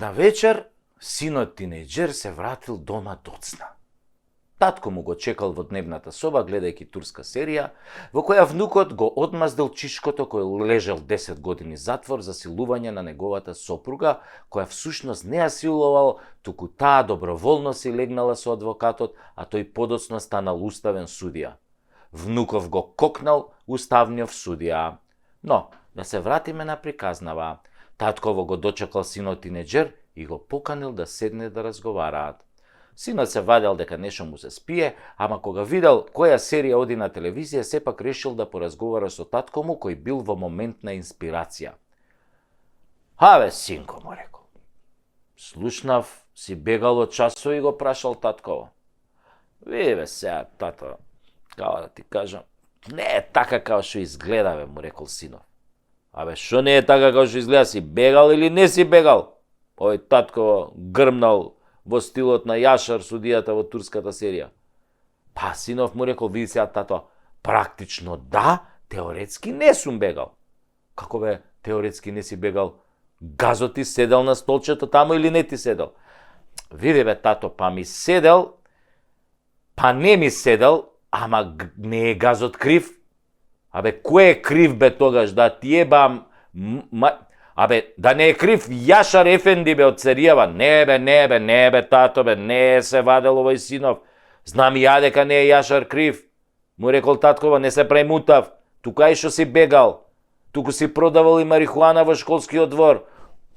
Една вечер, синот тинејџер се вратил дома доцна. Татко му го чекал во дневната соба, гледајќи турска серија, во која внукот го одмаздил чишкото кој лежал 10 години затвор за силување на неговата сопруга, која всушност не ја силувал, туку таа доброволно си легнала со адвокатот, а тој подоцна станал уставен судија. Внуков го кокнал уставниот судија. Но, да се вратиме на приказнава. Татково го дочекал синот тинеџер и го поканил да седне да разговараат. Синот се вадел дека нешто му се спие, ама кога видел која серија оди на телевизија, сепак решил да поразговара со татко му, кој бил во момент на инспирација. Аве, синко, му рекол. Слушнав, си бегал од часо и го прашал татково. Вие сега, тато, као да ти кажам, не е така као што изгледаве, му рекол синов. Абе, шо не е така како што изгледа, си бегал или не си бегал? Овој татко грмнал во стилот на Јашар, судијата во турската серија. Па, синов му рекол, види сега, тато, практично да, теоретски не сум бегал. Како бе, теоретски не си бегал? Газо ти седел на столчето таму или не ти седел? Види бе, тато, па ми седел, па не ми седел, ама не е газот крив? Абе, кој е крив бе тогаш, да ти ебам... Абе, да не е крив Јашар Ефенди бе од Церијава? Не бе, тато бе, не се вадел овој синов. Знам и ја дека не е Јашар крив. Му рекол таткова, не се премутав. Тука и што си бегал. Туку си продавал и марихуана во школскиот двор.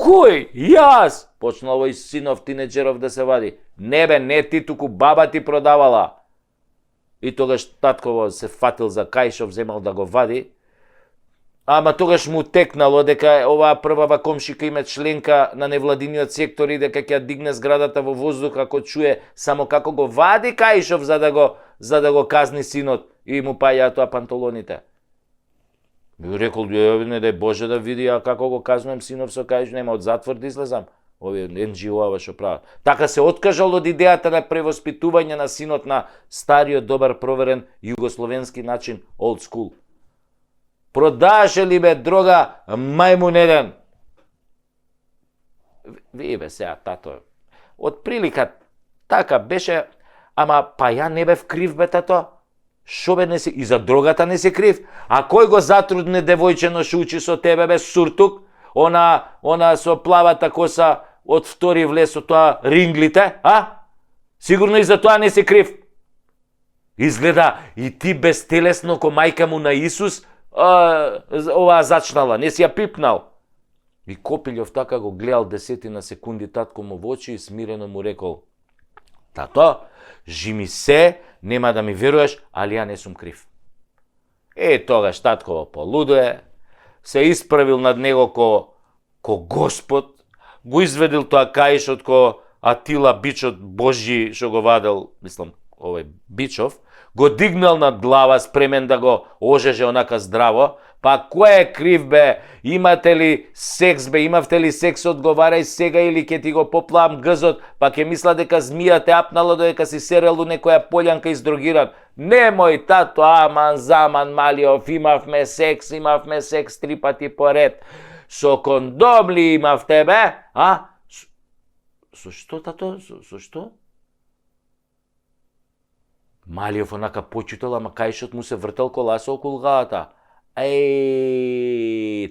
Кој? Јас? Почнал овој синов тинеџеров да се вади. Не бе, не ти, туку баба ти продавала. И тогаш татково се фатил за кајшов, земал да го вади. Ама тогаш му текнало дека оваа првава комшика име членка на невладиниот сектор и дека ќе дигне зградата во воздух ако чуе само како го вади кајшов за да го казни синот и му паѓаат тоа панталоните. Би рекол, не дај Боже да види како го казнувам синов со кајшов, нема од затвор да излезам. Овие NGO-ава што прават. Така се откажал од идејата на превоспитување на синот на стариот, добар, проверен југословенски начин, old school. Продаше ли бе дрога мајмун еден? Вие бе сега, тато, од прилика така беше, ама па ја не бев крив бе, тато. Шо бе не си, и за дрогата не си крив? А кој го затрудне девојчено шо учи со тебе бе, суртук? Она со плавата коса од втори влез со тоа ринглите, а? Сигурно и за тоа не си крив. Изгледа и ти безтелесно ко мајка му на Исус, оваа зачнала, не си ја пипнал. И Копилјов така го гледал 10 секунди татко му во очи и смирено му рекол: тато, жими се, нема да ми веруваш, али ја не сум крив. Тогаш татково полудое, се исправил над него ко Господ, го изведил тоа каишот ко Атила бичот Божји што го вадел, мислам, овој Бичов, го дигнал над глава, спремен да го ожеже онака здраво. Па кој е крив бе? Имате ли секс бе? Имавте ли секс? Одговарај сега или ќе ти го поплавам гзот, па ќе мисла дека змија те апнала додека си серел у некоја полјанка издрогиран. Немој, тато, аман, заман, Малиов, имавме секс 3 пати поред. Со кондом ли имавте бе? А? Со што, тато? Со што? Малиов онака почутел, ама кајшот му се вртел коласа околу главата.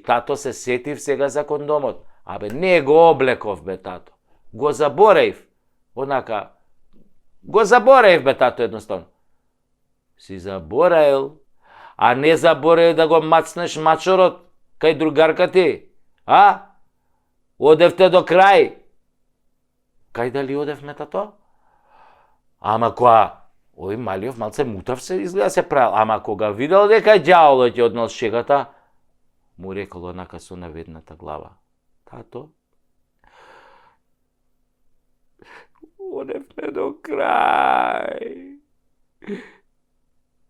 Тато се сетив сега за кондомот. Абе, не го облеков бе, тато. Го забореив. Онака, го забореив бе, тато, едноставно. Си забораил, а не забораил да го мацнеш мачорот кај другарка ти. А? Одевте до крај. Кај дали одевме, тато? Ама која... Ој Малиов малце мутав се изгледа се правил, ама кога видел дека ѓаволот ќе однел шегата, му рекол онака со наведната глава: тато, одевме до крај.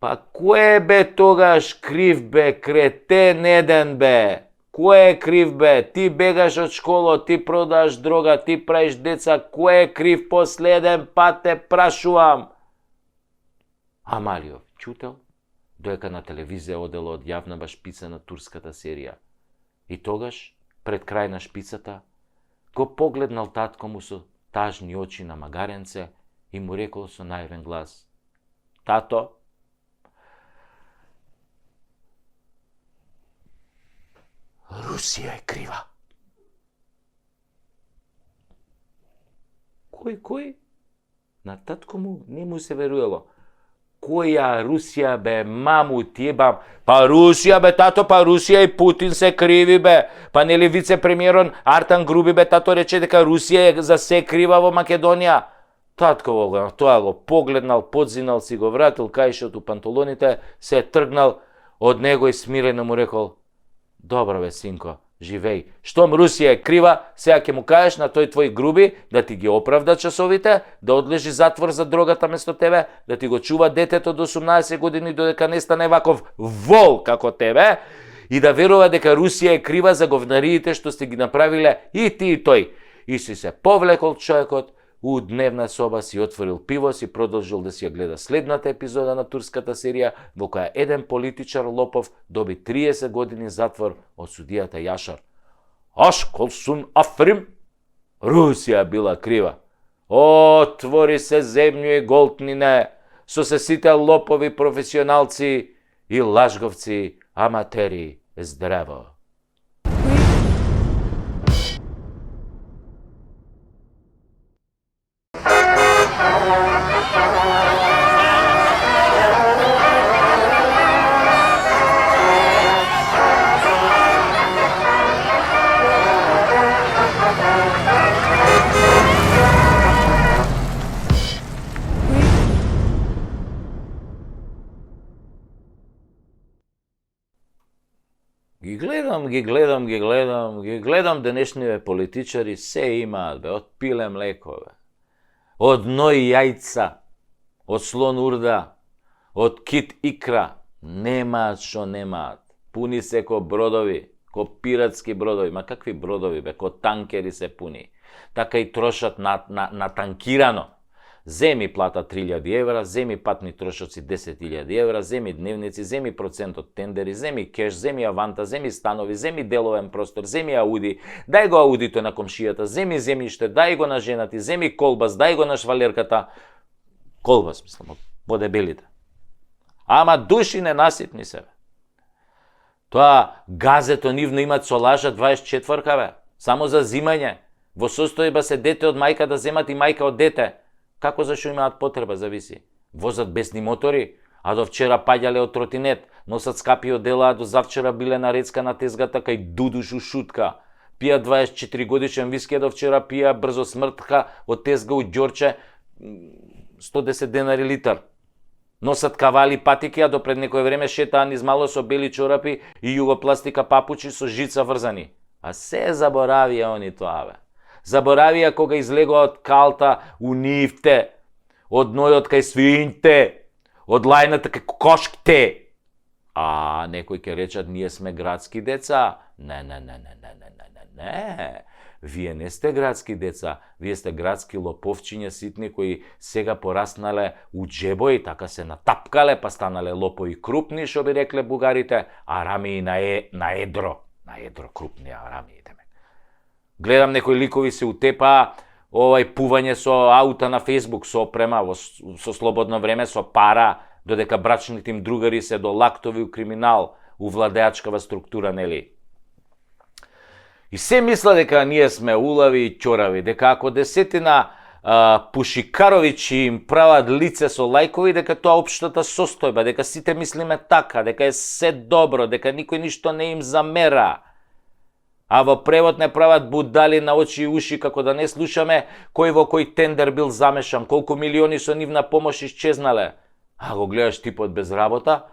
Па кој бе тогаш крив бе, кретен еден бе? Кој е крив бе? Ти бегаш од школа, ти продаш дрога, ти правиш деца, кој е крив? Последен пат те прашувам. А Малиов чутел, доека на телевизија одело од јавнава шпица на турската серија. И тогаш, пред крај на шпицата, го погледнал татко му со тажни очи на магаренце и му рекол со наивен глас: Тато, Русија е крива. Кој? На татко му не му се верувало. Која Русија бе, маму ти ебам? Па Русија бе, тато, па Русија и Путин се криви бе. Па нели вице-премиерон Артан Груби бе, тато рече дека Русија е за се крива во Македонија. Татко тоа го погледнал, подзинал, си го вратил кајшот у панталоните, се тргнал од него и смирено му рекол: Добро бе, синко, живеј. Штом Русија е крива, сега ќе му кажеш на тој твој Груби да ти ги оправда часовите, да одлежи затвор за дрогата место тебе, да ти го чува детето до 18 години додека не стане ваков вол како тебе и да верува дека Русија е крива за говнариите што сте ги направиле и ти и тој. И си се повлекол човекот у дневна соба, си отворил пиво, си продолжил да си ја гледа следната епизода на турската серија, во која еден политичар лопов доби 30 години затвор од судијата Јашар. Ашколсун Африм, Русија била крива. Отвори се земју и голтнине, со се сите лопови професионалци и лажговци, аматери, здраво. Ги гледам денешниве политичари, се имаат, бе, од пиле млеко, бе, од ној јајца, од слон урда, од кит икра, немаат шо немаат, пуни се ко бродови, ко пиратски бродови, ма какви бродови, бе, ко танкери се пуни, така и трошат на танкирано. Земи плата 3000 евра, земи патни трошоци 10.000 евра, земи дневници, земи процент од тендери, земи кеш, земи аванта, земи станови, земи деловен простор, земи ауди, дај го аудито на комшијата, земи земјиште, дај го на женати, земи колбас, дај го на швалерката. Колбас, мислам, по дебелите. Ама души ненаситни се, бе. Тоа газето нивно имат со лажа 24-ка, бе, само за зимање. Во состојба се дете од мајка да земат и мајка од дете. Како зашо имаат потреба, зависи. Возат бесни мотори, а до вчера паѓале од тротинет, носат скапи одела, а до завчера биле на рецка на тезгата кај Дудуш у Шутка. Пија 24 годишен виски, а до вчера пија брзо смртка од тезга у Ѓорче 110 денари литар. Носат кавали патики, а до пред некој време шетаан измало со бели чорапи и југопластика папучи со жица врзани. А се заборавија они тоа, бе. Заборавија кога излегоа од калта у нивте, од нојот кај свињте, од лајната кај кошките. А некој ќе речат, ние сме градски деца. Не. Вие не сте градски деца, вие сте градски лоповчиња ситни кои сега пораснале у џебои, така се натапкале, па станале лопови крупни, шо би рекле бугарите, арамии на едро крупни арамии. Гледам некои ликови се утепаа, пување со аута на Фейсбук, со опрема, со слободно време, со пара, додека брачните им другари се до лактови у криминал, у владеачкава структура, нели? И се мисла дека ние сме улави и ќорави, дека ако десетина пушикаровичи им прават лице со лајкови, дека тоа општата состојба, дека сите мислиме така, дека е се добро, дека никој ништо не им замера. А во превод не прават будали на очи и уши, како да не слушаме кој во кој тендер бил замешан, колку милиони со нивна помош исчезнале. А го гледаш типот без работа,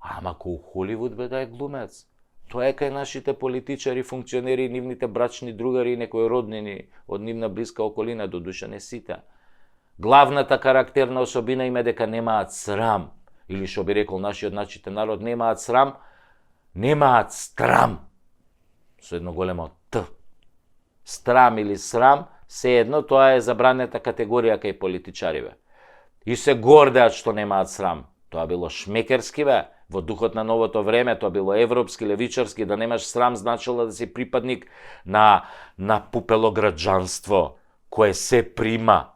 ама ко у Холивуд бе да е глумец. Тоа е кај нашите политичари, функционери, нивните брачни другари и некои роднини од нивна блиска околина, до душа не сите. Главната карактерна особина им е дека немаат срам, или шо би рекол нашиот народ, немаат срам, немаат страм. Со едно големо Т. Страм или срам, се едно, тоа е забранета категорија кај политичариве. И се гордеат што немаат срам. Тоа било шмекерски, бе, во духот на новото време, тоа било европски, левичарски, да немаш срам значило да си припадник на пупелограđанство, кое се прима.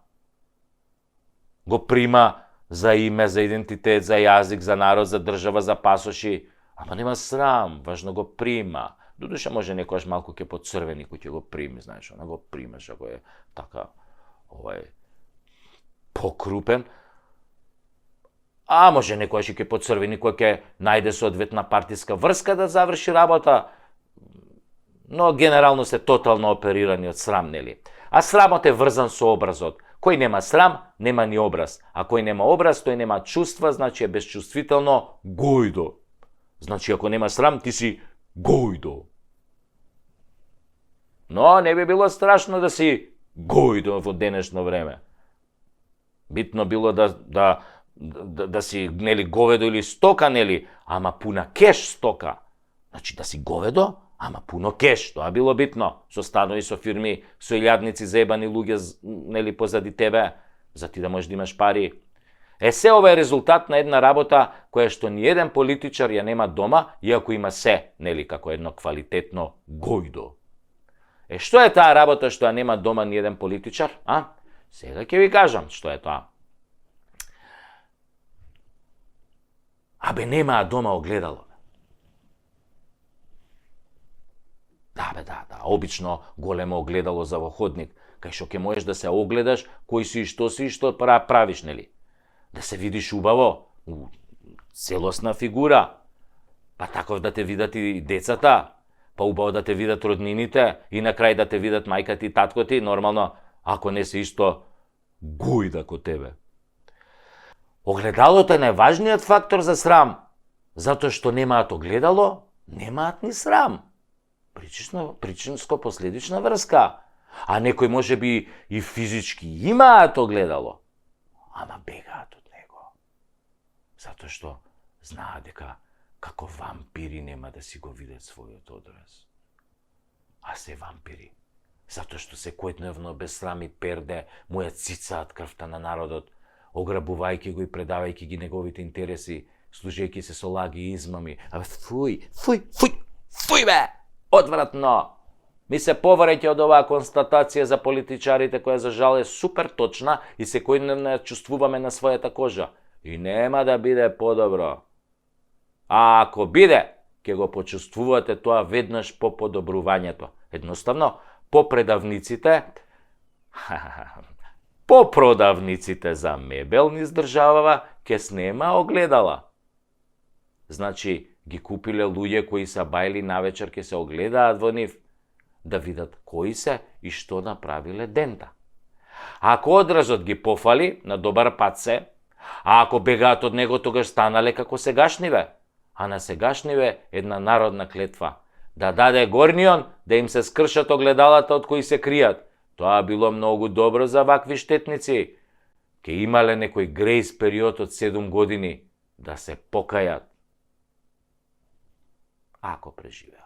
Го прима за име, за идентитет, за јазик, за народ, за држава, за пасоши. Ама нема срам, важно го прима. Додуше може некојаш малку ќе поцрвени кој ќе го прими, знаеш, она го примеш ако е така покрупен. А може некојаш и ќе поцрвени кој ќе најде соодветна партиска врска да заврши работа. Но генерално се тотално оперирани од срам, нели? А срамот е врзан со образот. Кој нема срам, нема ни образ. А кој нема образ, тој нема чувства, значи е безчувствително гојдо. Значи ако нема срам, ти си гојдо. Но не би било страшно да си гојдо во денешно време. Битно било да си, нели, говедо или стока, нели, ама пуна кеш стока. Значи да си говедо, ама пуно кеш, тоа било битно. Со станови, со фирми, со илјадници заебани луѓе, нели, позади тебе, за ти да можеш да имаш пари. Се ова е резултат на една работа која што ни еден политичар ја нема дома, иако има се, нели, како едно квалитетно гојдо. Што е таа работа што ја нема дома ни еден политичар? Сега ќе ви кажам што е тоа. Немаа дома огледало. Да, обично големо огледало за во ходник, кај што ќе можеш да се огледаш кој си и што правиш, нели? Да се видиш убаво, целосна фигура, па таков да те видат и децата, па убаво да те видат роднините и на крај да те видат мајка ти и татко ти, нормално, ако не се исто гојда ко тебе. Огледалото е најважниот фактор за срам, затоа што немаат огледало, немаат ни срам. Причинско-последична врска. А некој може би и физички имаат огледало, ама бегаат од него. Затоа што знаат дека како вампири нема да си го видат својот одраз. А се вампири. Затоа што секојдневно без срам и перде му ја цицаат крвта на народот, ограбувајќи го и предавајќи ги неговите интереси, служејќи се со лаги и измами. Фуј бе! Одвратно! Ми се повреќе од оваа констатација за политичарите која за жал е супер точна и секојдневно ја чувствуваме на својата кожа. И нема да биде подобро. А ако биде, ќе го почувствувате тоа веднаш по подобрувањето. Едноставно, по продавниците за мебел низ државава ќе снема огледала. Значи, ги купиле луѓе кои са бајли навечер ќе се огледаат во нив, да видат кои се и што направиле дента. Ако одразот ги пофали, на добар пат се, а ако бегаат од него, тогаш станале како сегашниве. А на сегашниве една народна клетва. Да даде горнион, да им се скршат огледалата од кои се кријат. Тоа било многу добро за вакви штетници. Ке имале некој грейс период од 7 години да се покајат. Ако преживеа.